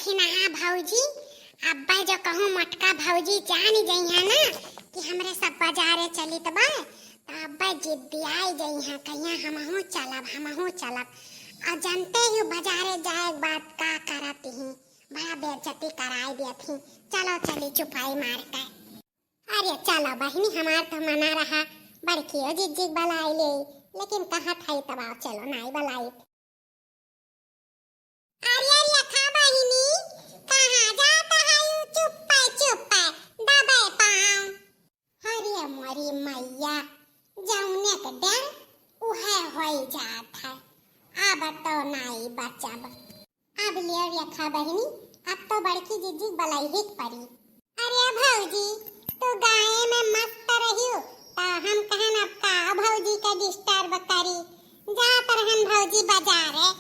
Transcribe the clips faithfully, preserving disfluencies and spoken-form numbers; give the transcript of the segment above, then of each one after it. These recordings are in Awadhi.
कि नहा भौजी, अब्बे जो कहूँ मोटका भौजी जानी जइहैं ना कि हमरे सब बजारे चलित बा, त अब्बे जिद्दियाई जइहैं, कहिहैं हमहूँ चलब, हमहूँ चलब। अउर जनते ही बजारे जाए के बाद का करत ही, बड़ा बेइज्जती कराई देत ही। चलो चली चुपाई मार के। अरे चलो बहिनी, हमार तो मना रहा, बड़कियो जिज्जी के बलाई ले, लेकिन कहत हई तब आओ, चलो नाई बलाई। अरे रेखा बहिनी, कहाँ जात हई चुप्पे चुप्पे दबे पाँव? अरे मोरी मैया, जौने के डर उहे होई जात है, अब तो नाई बचब। अब ले रेखा बहिनी, अब तो बड़की जिज्जी बलइही के परी। अरे भौजी, तू गाँवे में मस्त रहियो, त हम कहन अब का भौजी के disturb करी। जात रहन भौजी बजारे।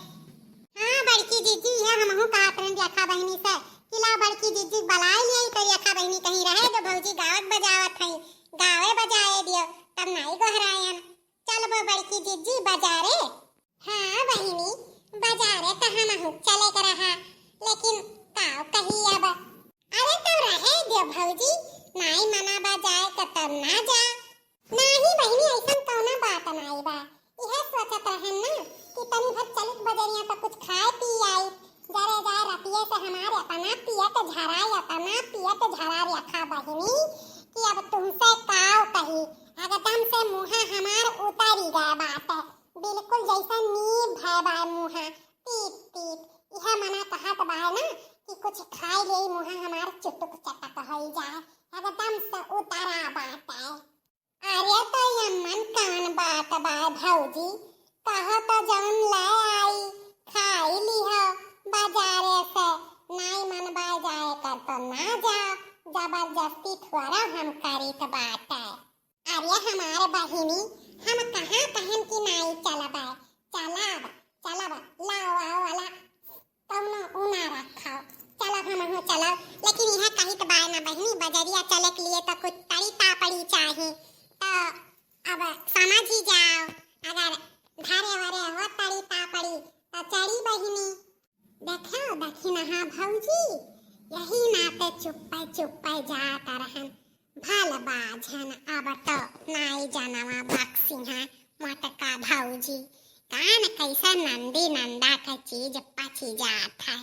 हाँ बड़की जिज्जी, ये हमहू कहत रहन रेखा बहिनी से कि ला बड़की जिज्जी बलाए लियाई, त रेखा बहिनी कहीं रहे दो भौजी गावत बजावत हई, गावे बजाए दियो, तब नाई गोहरायन। चलबो बड़की जिज्जी बजारे। हाँ बहिनी, बजारे त हमहू चले के रहा, लेकिन काव कही अब। अरे तो रहे दे भौजी, नाई मना बा जाए के तब ना जा। नाही बहिनी, अइसन कौनो बात नाई बा। इहे सोचत रहन ना कि तनी भर चलित बजरिया त कुछ खाए पी आई, जरे जाए रतिये से हमार एतना पियत झरा, एतना पियत झरा रेखा बहिनी कि अब तुमसे काव कही, एकदम से मुँहा हमार उतरी गए बाटे। बिल्कुल जैसे नीब भय बाय मुँहा, तीत तीत। इहे मना कहत बाय ना कि कुछ खाए ले मुँहा हमार चुटुक चटक होई जाए, एकदम से उतरा बाटे। अरे तो यमन कौन बात बाय भौजी, कहो तो जौन ले आई खाई लिहो बजारे से, नाई मन बाय जाए कर तो ना जाओ, जबरदस्ती थोड़ा हम करीत बाटे। अरे हमार बहिनी, हम कहाँ कहन कि नाई चलब, चलब, चलब, लाओ, आओ वाला कौनो ऊ ना रखो, चलब, हमहू चलब। लेकिन इहे कहित बाय ना बहिनी, बजरिया चले के लिए तो कुछ तड़ी तापड़ी चाही, तो अब समझ ही जाओ, अगर धरे वरे हो तड़ी तापड़ी तो चली बहिनी। देखो दखिनहा भौजी, यही नाते चुप्पे चुप्पे जात रहन। भल बाझन अब तो नाई जनवा बक्सिहा मोटका भौजी। कान कैसे नंदी नंदा के चीज पची जात है।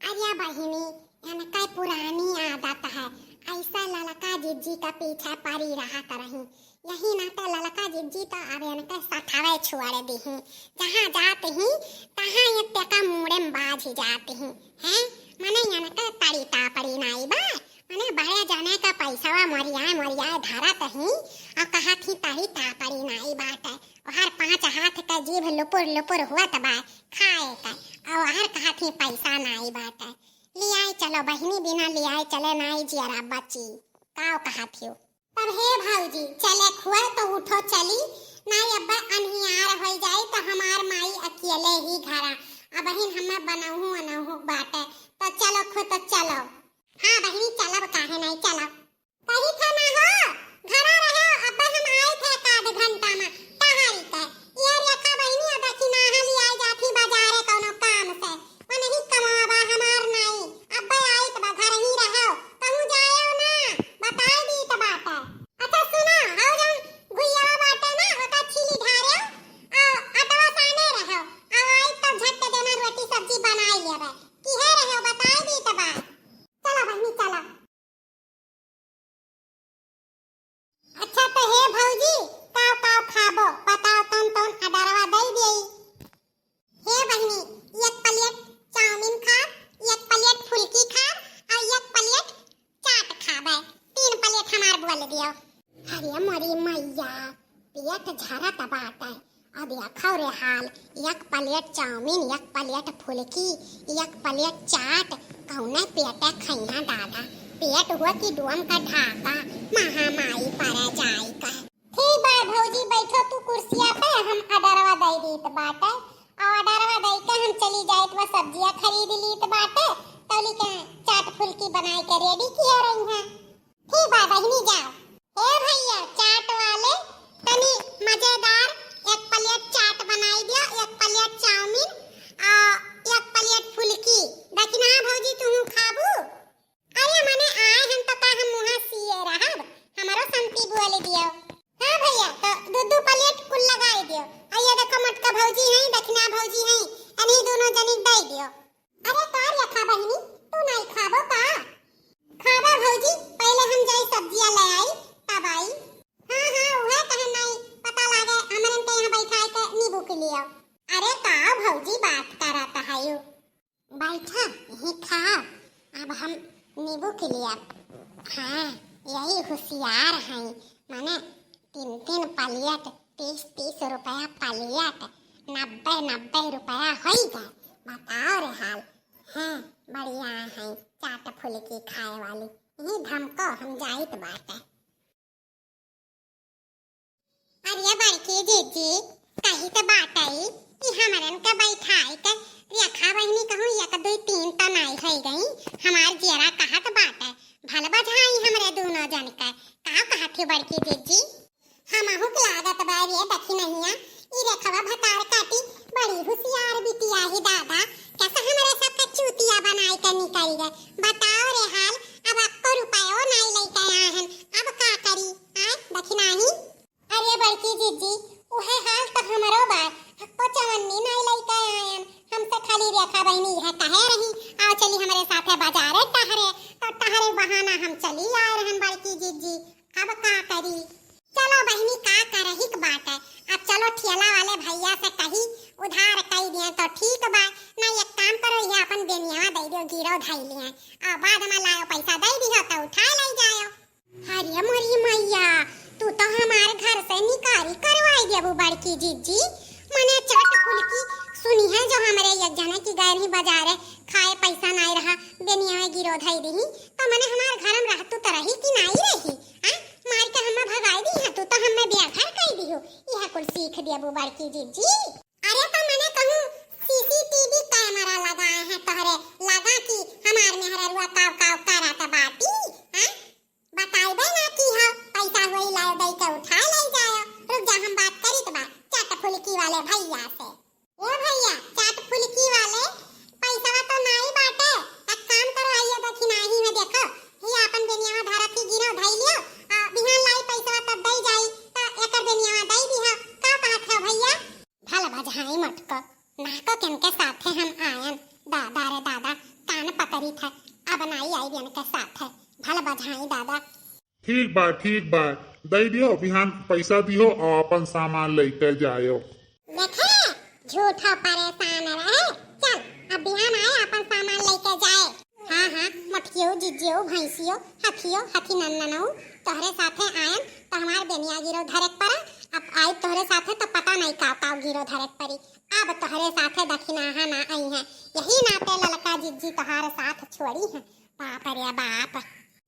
अरे बहिनी, इनका पुरानी आदत है, ऐसा ललका जिज्जी का पीछे पड़ी रहत रही। यही नाते ललका जिज्जी तो अब इनके सथवे छोड़ दिही। जहाँ जात ही, तहाँ ये टेका मुड़े में बाझ जात ही। हैं? मने इनके तड़ी तापड़ी नाई बा। मने बड़े जने का पैसवा मोरियाए मोरियाए धरत ही, और कहत ही तड़ी तापड़ी नाई बाटे। ओहर पाँच हाथ का जीभ लुपुर लुपुर हुअत बा खाए का, और ओहर कहत ही पैसा नाई बाटे। लियाए चलो बहिनी, बिना लियाए चले नाई जियरा बची। काव कहत हियो? तब हे भौजी, चले खुआ तो उठो चली, नाई अब्बे अन्हियार होई जाई तो हमार माई अकेले ही घरा, अबहिन हमें बनहु अनहु बाटे, तो चलो खु तो चलो। हाँ बहिनी चलब, काहे नाई चलब। कही था ना हो, घरा रहे, अब्बे हम आए थे एक आध घंटा में, टहल के। ये रेखा बहिनी अब दखिनहा लियाए जात ही बजारे कौनो काम से, वनही कमावा बा हमार नाई, अब्बे आइत बा, घर ही रहो, कहूँ जायो ना, बताए दीत बाटे। अच्छा सुनो, हौ जौन घुइयावा बाटे ना, ओका छीली ढारेउ, आ अटवा साने रहो, आ आइत तब झट देना रोटी सब्जी बनाई लेबे, किहे रहो, बताए दीत बा। चलो बहिनी, चलो। अच्छा तो हे भौजी, काव काव खाबो, बताओ तन तौन अडरवा दई देई। हे बहिनी, एक प्लेट चाउमीन खा, एक प्लेट फुलकी खा, और एक प्लेट चाट खाबे। तीन प्लेट हमार बोल दियो। अरे मोरी मैया, पेट झरत बाटे। अब देखो रे हाल, एक प्लेट चाउमीन, एक प्लेट फुलकी, एक प्लेट चाट, कौने पेटे खइहा दादा? पेट हुआ कि डोम का ढाका, महामाई पर जाई कहे। ठीक बा भौजी, बैठो तू कुर्सिया पे, हम अडरवा दई दीत बाटे, और अडरवा दई के हम चली जाइत बा, सब्जिया खरीद लीत बाटे, तौली के चाट फुलकी बनाई के रेडी किया रही हैं। ठीक बा बहिनी, जाओ। हे भैया, चाट वाले, तनी मजेदार एक प्लेट चाट बनाई दियो, एक प्लेट चाउमीन, आ, एक प्लेट फुलकी। दखिनहा भौजी, तुहू यही खाओ, अब हम नींबू के लिए अब, हाँ, यही होशियार हैं, माने तीन तीन प्लेट, तीस तीस रुपया प्लेट, नब्बे नब्बे रुपया होई गए। बताओ रे हाल। हाँ, बढ़िया हैं चाट फुल्की खाए वाली। यही धमको हम जाइत बाटे। अरे बड़की जीजी, कही त बाटई, ई हमरन के बैठाई के रेखा बहिनी कहूँ एक दुई तीन त नाई होइ गई। हमार जियरा कहत बाटे, भल बझाई हमरे दूनो जन के। का कहत ही बड़की जीजी? हमहू के लागत बा रे दखिनहिया, ई रेखवा भतार काटी बड़ी होशियार बिटिया ही दादा, कैसे हमरे सबके चूतिया बनाई के निकल गए। बताओ रे हाल, अब अक्को रुपयो नाई लइके आए हन, अब का करी? आय, दखिनाही। अरे बड़की जीजी, उहे हाल त हमरो बा, अक्को चवन्नी नाई लइके आयन। हमसे खाली रेखा बहिनी यह कहे रही, "आओ चली हमरे साथे बाजारे टहरे," तो टहरे बहाना हम चली आए रहन बड़की जीजी। अब का करी? चलो बहिनी, का करही के बाटे, अब चलो ठेला वाले भैया से कही, उधार कई दिए तो ठीक बा, ना एक काम करो, यह अपन बेनियावा दे दियो, गिरो धई लिए, और बाद में लायो पैसा दे दियो तो उठा ले जायो। अरे मोरी मैया, तू तो हमारे घर से निकारी करवाई देबू बड़की जीजी। मने चाट फुल्की सुनी है जो हमरे एक जने की गए रही बाजारे खाए, पैसा नाई रहा, बेनिया में गिरो धई दही, तो मने हमारे घर में रहतू तो रही कि नाई रही? आ? मार के हमें भगाई दी है तू तो, हमें बेघर कई दियो। यह कुल सीख देबू बड़की जीजी। अरे तो मने कहूँ सीसीटीवी कैमरा लगाए हैं तोहरे, लगा कि हमार मेहररुआ काव काव करत बाटी, हाँ? बताइबे ना की हो, पैसा होई लायो दई के उठा ले जायो। रुक जा, हम बात करी तो बा चाट फुल्की वाले भैया से। ए भैया, चाट फुल्की वाले, पैसा तो नाई बाटे, एक काम करो, आइए दखिनाही में देखो, ही अपन बेनियावा धरत ही गिरो धई लियो, आ बिहान लाई पैसा तब दई जाई, तो एकर बेनियावा दई दिहो। का कहत है भैया? भल बझाई मटको, नाको किनके साथे हम आयन। दादा रे दादा, कान पकड़ी थे, अब नाई आई बियन के साथे। भल बझाई दादा। ठीक बा, ठीक बा, दई दियो, बिहान पैसा दियो और अपन सामान लेके जायो। देखे, झूठो परेशान रहे। चल, अब बिहान आए अपन सामान लेके जाए। हाँ, हाँ, मोटकियो, जिज्जियो, भैंसियो, हथियो, हथी नन्ननऊ, तोहरे साथे आयन तो हमार बेनिया गिरो धरे के पड़ा। अब आई तोहरे साथे तो पता नहीं का का गिरो धरे के पड़ी। अब तोहरे साथे दखिनाहा ना आई है, यही नाते ललका जिज्जी तोहार साथ छोड़ी है। बाप रे बाप।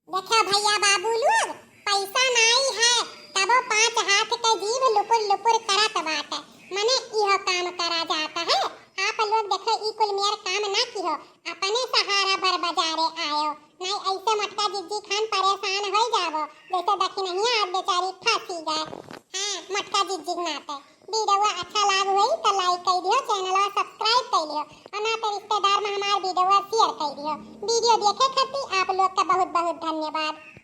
देखो भैया बाबू लोग, पैसा नाई है, तबो पाँच हाथ के जीव लुपुर लुपुर करत बाटे। मने इहो काम करा जाता है। आप लोग देखो, ई कुल मेर काम ना किहो, अपने सहारा बर बजारे आयो, नाई ऐसे मोटका जिज्जी खान परेशान हो जावो, जैसे दखिनहिया आज बेचारी फंसी गए। हाँ, मोटका जिज्जी के नाते। वीडियो अच्छा लाग होई तो like कई दियो, चैनलवा subscribe कई लियो, और ना तो रिश्तेदार में हमार वीडियो share कई दियो। वीडियो देखे खातिर आप लोग का बहुत बहुत धन्यवाद।